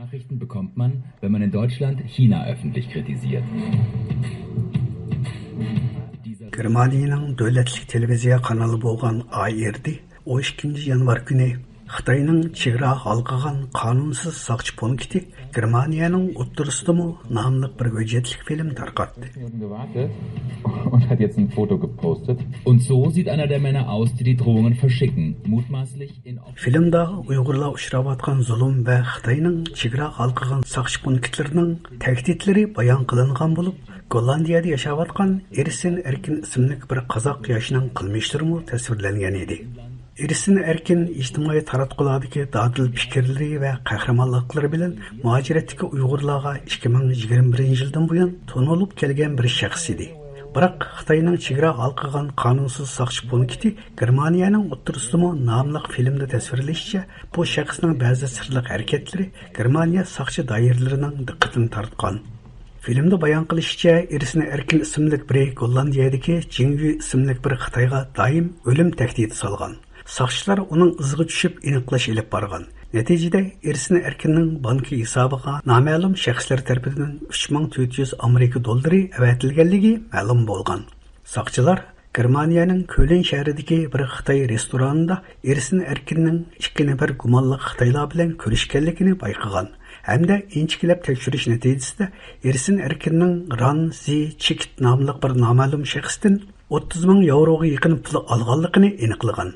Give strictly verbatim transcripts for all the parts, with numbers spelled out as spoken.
Nachrichten bekommt man, wenn man in Deutschland China öffentlich kritisiert. گېرمانىيەنىڭ دۆلەتلىك تېلېۋىزىيە قانىلى بولغان ئاي ئېر دى ئون ئىككىنچى يانۋار كۈنى خىتاينىڭ چېگرا ھالقىغان قانۇنسىز ساقچى پونكىتى گېرمانىيەنىڭ ئوتتۇرىسىدىمۇ ناملىق بىر ھۆججەتلىك فىلىم تارقاتتى. Minuten gewartet und hat jetzt ein Foto gepostet. Und so sieht einer der Männer aus, die die Drohungen verschicken. Mutmaßlich in فىلىمدا ئۇيغۇرلار ئۇچراۋاتقان زۇلۇم ۋە خىتاينىڭ چېگرا ھالقىغان ساقچى پونكىتلىرىنىڭ تەھدىتلىرى بايان قىلىنغان بولۇپ، گوللاندىيەدە ياشاۋاتقان ئېرسىن ئەركىن ئىسىملىك بىر قازاق ياشنىڭ قىلمىشلىرىمۇ تەسۋىرلەنگەن ئىدى. ئېرسىن ئەركىن ئىجتىمائىي تاراتقۇلاردىكى دادىل پىكىرلىرى ۋە قەھرىمانلىقلىرى بىلەن مۇھاجىرەتتىكى ئۇيغۇرلارغا ئىككى مىڭ يىگىرمە بىرىنچى يىلدىن بۇيان تونۇلۇپ كەلگەن بىر شەخس ئىدى. بىراق، خىتاينىڭ چېگرا ھالقىغان قانۇنسىز ساقچى پونكىتى گېرمانىيەنىڭ ئوتتۇرىسىدىمۇ ناملىق فىلىمدا تەسۋىرلىشىچە، بۇ شەخسنىڭ بەزى سىرلىق ھەرىكەتلىرى گېرمانىيە ساقچى دائىرىلىرىنىڭ دىققىتىنى تارتقان. فىلىمدا بايان قىلىشىچە، ئېرسىن ئەركىن ئىسىملىك بىرى گوللاندىيەدىكى جىڭيۈ ئىسىملىك بىر خىتايغا دائىم ئۆلۈم تەھدىتى سالغان. ساقچىلار ئۇنىڭ ئىزىغا چۈشۈپ ئېنىقلاش ئېلىپ بارغان. نەتىجىدە، ئېرسىن ئەركىننىڭ بانكا ھېسابىغا نامەلۇم شەخسلەر تەرىپىدىن ئۈچ مىڭ تۆت يۈز ئامېرىكا دوللىرى ئەۋەتىلگەنلىكى مەلۇم بولغان. ساقچىلار گېرمانىيەنىڭ كۆلن شەھىرىدىكى بىر خىتاي رېستورانىدا ئېرسىن ئەركىننىڭ ئىككى نەپەر گۇمانلىق خىتايلار بىلەن كۆرۈشكەنلىكىنى بايقىغان ھەمدە ئىنچىكىلەپ تەكشۈرۈش نەتىجىسىدە ئېرسىن ئەركىننىڭ ران زى چىكىت ناملىق بىر نامەلۇم شەخستىن ئوتتۇز مىڭ ياۋروغا يېقىن پۇل ئالغانلىقىنى ئېنىقلىغان.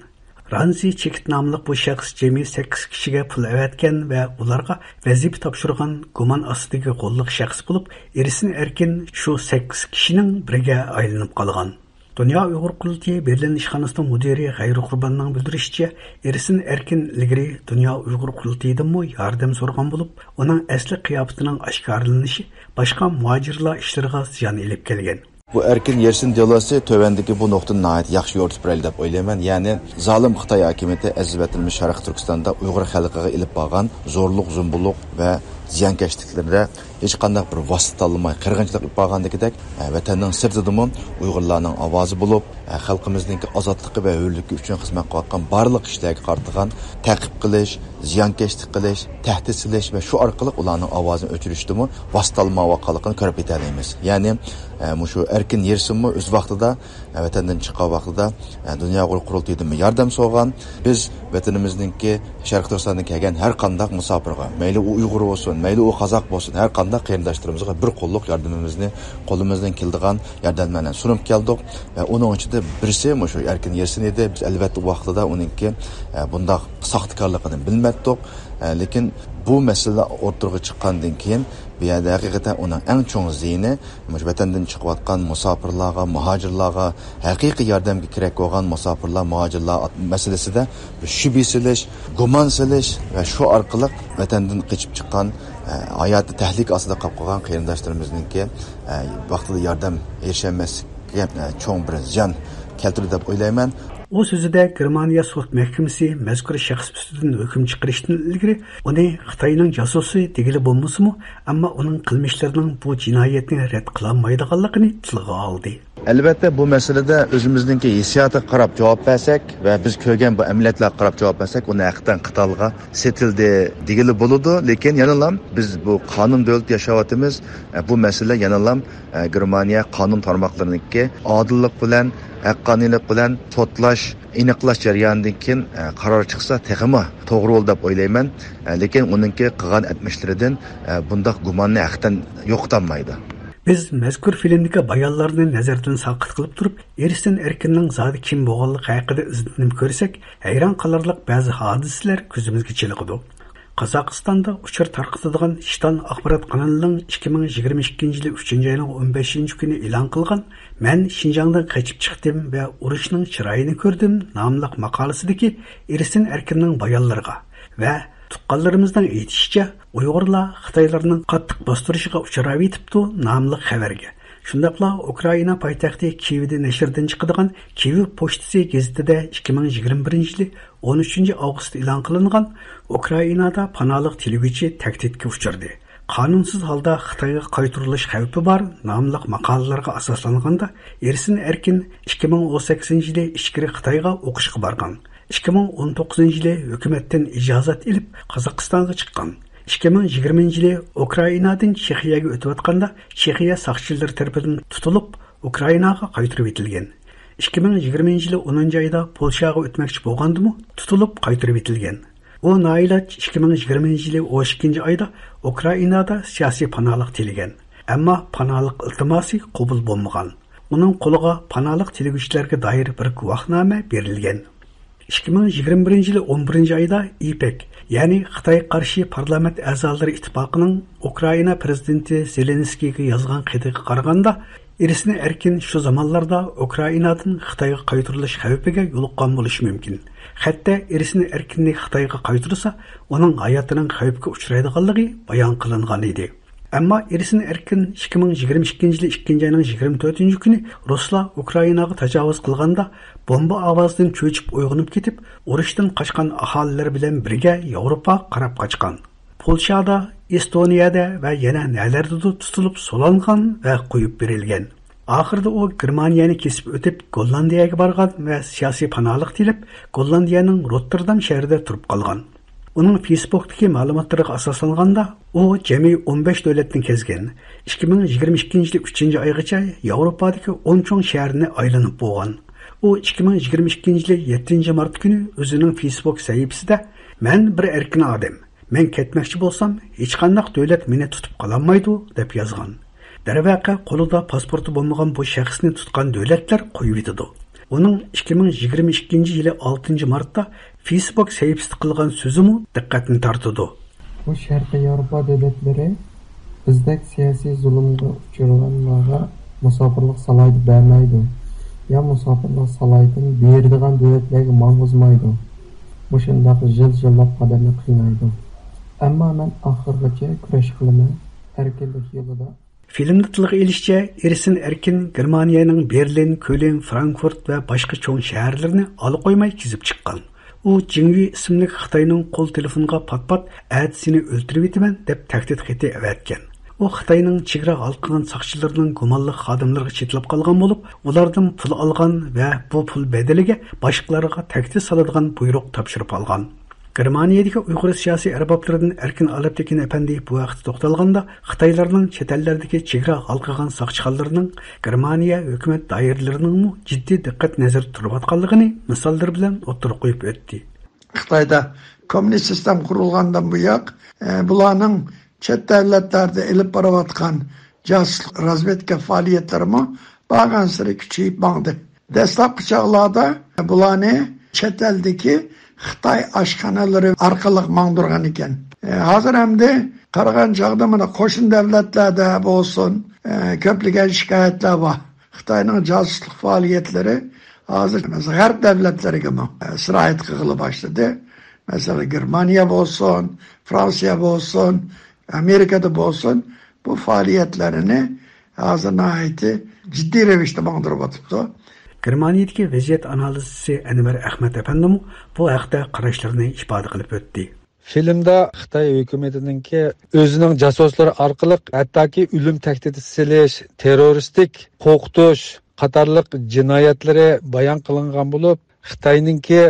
ران زى چىكىت ناملىق بۇ شەخس جىمى سەككىز كىشىگە پۇل ئەۋەتكەن ۋە ئۇلارغا ۋەزىپە تاپشۇرغان گۇمان ئاستىدىكى قوللۇق شەخس بولۇپ، ئېرسىن ئەركىن شۇ سەككىز كىشىنىڭ بىرىگە ئايلىنىپ قالغان. دۇنيا ئۇيغۇر قۇرۇلتىيى بېرلىن ئىشخانىسىنىڭ مۇدىرى غەيرۇ قۇرباننىڭ بىلدۈرۈشىچە، ئېرسىن ئەركىن ئىلگىرى دۇنيا ئۇيغۇر قۇرۇلتىيىدىنمۇ ياردەم سورىغان بولۇپ، ئۇنىڭ ئەسلى قىياپىتىنىڭ ئاشكارىلىنىشى باشقا مۇھاجىرلار ئىشلىرىغا زىيان ئېلىپ كەلگەن. بۇ ئەركىن يېرسىن دېلوسى تۆۋەندىكى بۇ نۇقتىنى ناھايىتى ياخشى يورۇتۇپ بېرەيلى دەپ ئويلايمەن. يەنى زالىم خىتاي ھاكىمىيىتى ئەزىز ۋەتىنىمىز شەرقىي تۈركىستاندا ئۇيغۇر خەلقىگە ئېلىپ بارغان زورلۇق، زومبۇلۇق ۋە زىيانكەشلىكلىرىدە ھېچقانداق بىر ۋاسىتە تاللىماي قىرغىنچىلىق ئېلىپ بارغاندىكىدەك، ئە، ۋەتەننىڭ سىرتىدىمۇ ئۇيغۇرلارنىڭ ئاۋازى بولۇپ، ئە، خەلقىمىزنىڭكى ئازادلىقى ۋە ھۆرلۈكى ئۈچۈن خىزمەت قىلىۋاتقان بارلىق كىشىلەرگە قارىتىلغان تەقىب قىلىش، زىيانكەشلىك قىلىش، تەھدىت سېلىش ۋە شۇ ئارقىلىق ئۇلارنىڭ ئاۋازىنى ئۆچۈرۈشتىمۇ ۋاسىتە تاللىمايۋاتقانلىقىنى كۆرۈپ يېتەلەيمىز. يەنى، ئە، مۇشۇ ئەركىن يېرسىنمۇ ئۆز ۋاقتىدا، ئە، ۋەتەندىن چىققان ۋاقتىدا، ئە، دۇنيا ئۇيغۇر قۇرۇلتىيىدىنمۇ ياردەم سورىغان. بىز ۋەتىنىمىزنىڭكى شەرقىي تۈركىستاندىن كەلگەن ھەر قانداق مۇساپىرغا، مەيلى ئۇ ئۇيغۇر بولسۇن، مەيلى ئۇ قازاق بولسۇن، ھەر قانداق قېرىنداشلىرىمىزغا بىر قوللۇق ياردىمىمىزنى، قولىمىزدىن كېلىدىغان ياردەملەرنى سۇنۇپ كەلدۇق. ۋە ئۇنىڭ ئىچىدە بىرسى مۇشۇ ئەركىن يېرسىن ئىدى. بىز ئەلۋەتتە ئۇ ۋاقتىدا ئۇنىڭكى، ئە، بۇنداق ساختىكارلىقىنى بىلمەتتۇق. ئە، لېكىن بۇ مەسىلە ئوتتۇرىغا چىققاندىن كېيىن، بۇ يەردە ھەقىقەتەن ئۇنىڭ ئەڭ چوڭ زىيىنى مۇشۇ ۋەتەندىن چىقىۋاتقان مۇساپىرلارغا، مۇھاجىرلارغا، ھەقىقىي ياردەمگە كېرەك بولغان مۇساپىرلار، مۇھاجىرلار مەسىلىسىدە بىر شۈبھە سېلىش، گۇمان سېلىش ۋە شۇ ئارقىلىق ۋەتەندىن قېچىپ چىققان، ئە، ھاياتى تەھلىكە ئاستىدا قېلىپ قالغان قېرىنداشلىرىمىزنىڭكى، ئە، ۋاقتىدا ياردەم ئېرىشەلمەسلىككە، ئە، چوڭ بىر زىيان كەلتۈردى دەپ ئويلايمەن. ئۇ سۆزىدە گېرمانىيە سوت مەھكىمىسى مەزكۇر شەخس ئۈستىدىن ھۆكۈم چىقىرىشتىن ئىلگىرى ئۇنى خىتاينىڭ جاسۇسى دېگىلى بولمىسىمۇ، ئەمما ئۇنىڭ قىلمىشلىرىنىڭ بۇ جىنايەتنى رەت قىلالمايدىغانلىقىنى تىلغا ئالدى. ئەلۋەتتە، بۇ مەسىلىدە ئۆزىمىزنىڭكى ھېسسىياتىغا قاراپ جاۋاب بەرسەك ۋە بىز كۆرگەن بۇ ئەمەلىيەتلەرگە قاراپ جاۋاب بەرسەك، ئۇنى ھەقىقەتەن قىتئانغا سېتىلدى دېگىلى بولىدۇ. لېكىن يەنىلا بىز بۇ قانۇن دۆلىتىدە ياشاۋاتىمىز. بۇ مەسىلە يەنىلا گېرمانىيە قانۇن تارماقلىرىنىڭكى ئادىللىق بىلەن، ھەققانىيلىق بىلەن سوتلاش، ئېنىقلاش جەريانىدىن كېيىن، ئە، قارار چىقسا تېخىمۇ توغرا بولىدۇ دەپ ئويلايمەن. ئە، لېكىن ئۇنىڭكى قىلغان ئەتمىشلىرىدىن، ئە، بۇنداق گۇماننى ھەقىقەتەن يوقىتالمايدۇ. بىز مەزكۇر فىلىمدىكى بايانلارنى نەزەردىن ساقىت قىلىپ تۇرۇپ، ئېرسىن ئەركىننىڭ زادى كىم بولغانلىقى ھەققىدە ئىزدىنىپ كۆرسەك، ھەيران قالارلىق بەزى ھادىسىلەر كۆزىمىزگە چېلىقىدۇ. قازاقىستاندا ئۇچۇر تارقىتىدىغان شىتان ئاخبارات قانىلىنىڭ ئىككى مىڭ يىگىرمە ئىككىنچى يىلى ئۈچىنچى ئاينىڭ ئون بەشىنچى كۈنى ئېلان قىلغان مەن شىنجاڭدىن قېچىپ چىقتىم ۋە ئۇرۇشنىڭ چىرايىنى كۆردۈم ناملىق ماقالىسىدىكى ئېرسىن ئەركىننىڭ بايانلىرىغا ۋە تۇغقانلىرىمىزنىڭ ئېيتىشىچە، ئۇيغۇرلار خىتايلارنىڭ قاتتىق باستۇرۇشىغا ئۇچراۋېتىپتۇ ناملىق خەۋەرگە، شۇنداقلا ئۇكرائىنا پايتەختى كىيېۋدە نەشردىن چىقىدىغان كىيېۋ پوچتىسى گېزىتىدە ئىككى مىڭ يىگىرمە بىرىنچى يىلى ئون ئۈچىنچى ئاۋغۇست ئىلان قىلىنغان ئۇكرائىنادا پاناھلىق تىلىگۈچى تەھدىتكە ئۇچرىدى، قانۇنسىز ھالدا خىتايغا قايتۇرۇلۇش خەۋپى بار ناملىق ماقالىلەرگە ئاساسلانغاندا، ئېرسىن ئەركىن ئىككى مىڭ ئون سەككىزىنچى يىلى ئىچكىرى خىتايغا ئوقۇشقا بارغان. ئىككى مىڭ ئون توققۇزىنچى يىلى ھۆكۈمەتتىن ئىجازەت ئېلىپ، قازاقىستانغا چىققان. ئىككى مىڭ يىگىرمىنچى يىلى ئۇكرائىنادىن چېخىيەگە ئۆتۈۋاتقاندا، چېخىيە ساقچىلىرى تەرىپىدىن تۇتۇلۇپ، ئۇكرائىناغا قايتۇرۇۋېتىلگەن. ئىككى مىڭ يىگىرمىنچى يىلى ئونىنچى ئايدا پولشاغا ئۆتمەكچى بولغاندىمۇ تۇتۇلۇپ قايتۇرۇۋېتىلگەن. ئۇ نائىلاج ئىككى مىڭ يىگىرمىنچى يىلى ئون ئىككىنچى ئايدا ئۇكرائىنادا سىياسىي پاناھلىق تىلىگەن. ئەمما پاناھلىق ئىلتىماسى قوبۇل بولمىغان. ئۇنىڭ قولىغا پاناھلىق تىلىگۈچىلەرگە دائىر بىر گۇۋاھنامە بېرىلگەن. ئىككى مىڭ يىگىرمە بىرىنچى يىلى ئون بىرىنچى ئايدا ئىپېك، يەنى خىتايغا قارشى پارلامېنت ئەزالىرى ئىتتىپاقىنىڭ ئۇكرائىنا پىرېزىدېنتى زېلېنسكىيگە يازغان خېتىگە قارىغاندا، ئېرسىن ئەركىن شۇ زامانلاردا ئۇكرائىنادىن خىتايغا قايتۇرۇلۇش خەۋپىگە يولۇققان بولۇشى مۇمكىن. خەتتە ئېرسىن ئەركىننى خىتايغا قايتۇرسا، ئۇنىڭ ھاياتىنىڭ خەۋپكە ئۇچرايدىغانلىقى بايان قىلىنغان ئىدى. ئەمما ئېرسىن ئەركىن ئىككى مىڭ يىگىرمە ئىككىنچى يىلى ئىككىنچى ئاينىڭ يىگىرمە تۆتىنچى كۈنى رۇسلار ئۇكرائىناغا تاجاۋۇز قىلغاندا، بومبا ئاۋازىدىن چۆچۈپ ئويغىنىپ كېتىپ، ئۇرۇشتىن قاچقان ئاھالىلەر بىلەن بىرگە ياۋروپاغا قاراپ قاچقان. پولشادا، ئېستونىيەدە ۋە يەنە نەلەردىدۇر تۇتۇلۇپ سولانغان ۋە قويۇپ بېرىلگەن. ئاخىرىدا ئۇ گېرمانىيەنى كېسىپ ئۆتۈپ، گوللاندىيەگە بارغان ۋە سىياسىي پاناھلىق تىلەپ، گوللاندىيەنىڭ روتتېردام شەھىرىدە تۇرۇپ قالغان. ئۇنىڭ فېيسبۇكتىكى مەلۇماتلىرىغا ئاساسلانغاندا، ئۇ جەمئىي ئون بەش دۆلەتنى كەزگەن. ئىككى مىڭ يىگىرمە ئىككىنچى يىلى ئۈچىنچى ئايغىچە ياۋروپادىكى ئون چوڭ شەھەرنى ئايلىنىپ بولغان. ئۇ ئىككى مىڭ يىگىرمە ئىككىنچى يىلى يەتتىنچى مارت كۈنى ئۆزىنىڭ فېيسبۇك سەھىپىسىدە، «مەن بىر ئەركىن ئادەم. مەن كەتمەكچى بولسام، ھېچقانداق دۆلەت مېنى تۇتۇپ قالالمايدۇ» دەپ يازغان. دەرۋەقە، قولىدا پاسپورتى بولمىغان بۇ شەخسنى تۇتقان دۆلەتلەر قويۇۋېتىدۇ. ئۇنىڭ ئىككى مىڭ يىگىرمە ئىككىنچى يىلى ئالتىنچى مارتتا فېيسبۇك سەھىپىسىدە قىلغان سۆزىمۇ دىققەتنى تارتىدۇ. بۇ شەرقىي ياۋروپا دۆلەتلىرى بىزدەك سىياسىي زۇلۇمغا ئۇچرىغانلارغا مۇساپىرلىق سالاھىيىتى بەرمەيدۇ، يا مۇساپىرلىق سالاھىيىتىنى بېرىدىغان دۆلەتلەرگە ماڭغۇزمايدۇ. مۇشۇنداق ژىل-ژىللاپ ئادەمنى قىينايدۇ. ئەمما مەن ئاخىرغىچە كۈرەش قىلىمەن، ئەركىنلىك يولىدا. فىلىمدا تىلغا ئېلىشىچە، ئېرسىن ئەركىن گېرمانىيەنىڭ بېرلىن، كۆلن، فرانكفورت ۋە باشقا چوڭ شەھەرلىرىنى ئالا قويماي كېزىپ چىققان. ئۇ جىڭيۈ ئىسىملىك خىتاينىڭ قول تېلېفونىغا پات-پات «ئەتە سېنى ئۆلتۈرۈۋېتىمەن» دەپ تەھدىت خېتى ئەۋەتكەن. ئۇ خىتاينىڭ چېگرا ھالقىغان ساقچىلىرىنىڭ گۇمانلىق خادىملىرىغا چېتىلىپ قالغان بولۇپ، ئۇلاردىن پۇل ئالغان ۋە بۇ پۇل بەدىلىگە باشقىلارغا تەھدىت سالىدىغان بۇيرۇق تاپشۇرۇپ ئالغان. گېرمانىيەدىكى ئۇيغۇر سىياسىي ئەربابلىرىدىن ئەركىن ئالپتېكىن ئەپەندى بۇ ھەقتە توختالغاندا، خىتايلارنىڭ چەت ئەللەردىكى چېگرا ھالقىغان ساقچىخانىلىرىنىڭ گېرمانىيە ھۆكۈمەت دائىرىلىرىنىڭمۇ جىددىي دىققەت نەزىرىدە تۇرۇۋاتقانلىقىنى مىساللىرى بىلەن ئوتتۇرىغا قويۇپ ئۆتتى. خىتايدا كوممۇنىست سىستېما قۇرۇلغاندىن بۇياق، ئە، بۇلارنىڭ چەت دۆلەتلەردە ئېلىپ بارىۋاتقان جاسۇسلۇق، رازۋېدكا پائالىيەتلىرىمۇ بارغانسېرى كۈچىيىپ ماڭدى. دەسلەپكى چاغلاردا بۇلارنى چەت ئەلدىكى خىتاي ئاشخانىلىرى ئارقىلىق ماڭدۇرغان ئىكەن. ئە، ھازىر ئەمدى قارىغان چاغدا مانا قوشنا دۆلەتلەردە بولسۇن، ئە، كۆپلىگەن شىكايەتلەر بار. خىتاينىڭ جاسۇسلۇق پائالىيەتلىرى ھازىر غەرب دۆلەتلىرىگىمۇ، ئە، سىرايەت قىلغىلى باشلىدى. مەسىلەن، گېرمانىيە بولسۇن، فرانسىيە بولسۇن، ئامېرىكىدا بولسۇن، بۇ پائالىيەتلىرىنى ھازىر ناھايىتى جىددىي رەۋىشتە ماڭدۇرۇۋاتىدۇ. گېرمانىيەدىكى ۋەزىيەت ئانالىزچىسى ئەنۋەر ئەخمەت ئەپەندىمۇ بۇ ھەقتە قاراشلىرىنى ئىپادە قىلىپ ئۆتتى. فىلىمدا خىتاي ھۆكۈمىتىنىڭكى ئۆزىنىڭ جاسۇسلىرى ئارقىلىق ھەتتاكى ئۆلۈم تەھدىتى سېلىش، تېررورىستىك قورقۇتۇش قاتارلىق جىنايەتلىرى بايان قىلىنغان بولۇپ، خىتاينىڭكى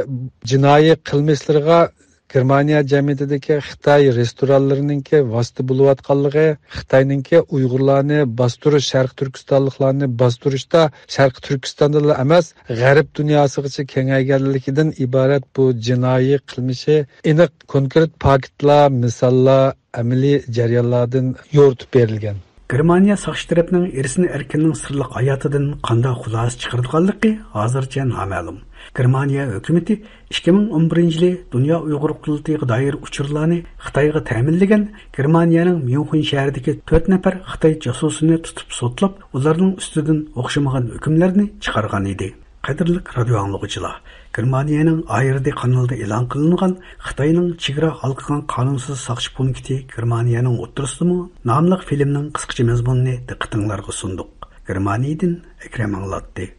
جىنايى قىلمىشلىرىغا گېرمانىيە جەمئىيىتىدىكى خىتاي رېستورانلىرىنىڭكى ۋاسىتە بولۇۋاتقانلىقى، خىتاينىڭكى ئۇيغۇرلارنى باستۇرۇش، شەرقىي تۈركىستانلىقلارنى باستۇرۇشتا شەرقىي تۈركىستاندىلا ئەمەس، غەرب دۇنياسىغىچە كېڭەيگەنلىكىدىن ئىبارەت بۇ جىنايى قىلمىشى ئېنىق كونكرېت پاكىتلار، مىساللار، ئەمەلىي جەريانلاردىن يورۇتۇپ بېرىلگەن. گېرمانىيە ساقچى تەرەپنىڭ ئېرسىن ئەركىننىڭ سىرلىق ھاياتىدىن قانداق خۇلاسە چىقىرىدىغانلىقى ھازىرچە نامەلۇم. گېرمانىيە ھۆكۈمىتى ئىككى مىڭ ئون بىرىنچى يىلى دۇنيا ئۇيغۇر قۇرۇلتىيىغا دائىر ئۇچۇرلارنى خىتايغا تەمىنلىگەن گېرمانىيەنىڭ ميۇنخېن شەھىرىدىكى تۆت نەپەر خىتاي جاسۇسىنى تۇتۇپ سوتلاپ، ئۇلارنىڭ ئۈستىدىن ئوخشىمىغان ھۆكۈملەرنى چىقارغان ئىدى. قەدىرلىك رادىيو ئاڭلىغۇچىلار، گېرمانىيەنىڭ ئايرىدى قانىلىدا ئېلان قىلىنغان خىتاينىڭ چېگرا ھالقىغان قانۇنسىز ساقچى پونكىتى گېرمانىيەنىڭ ئوتتۇرىسىدىمۇ ناملىق فىلىمنىڭ قىسقىچە مەزمۇنىنى دىققىتىڭلارغا سۇندۇق. گېرمانىيەدىن ئەكرەم ئاڭلاتتى.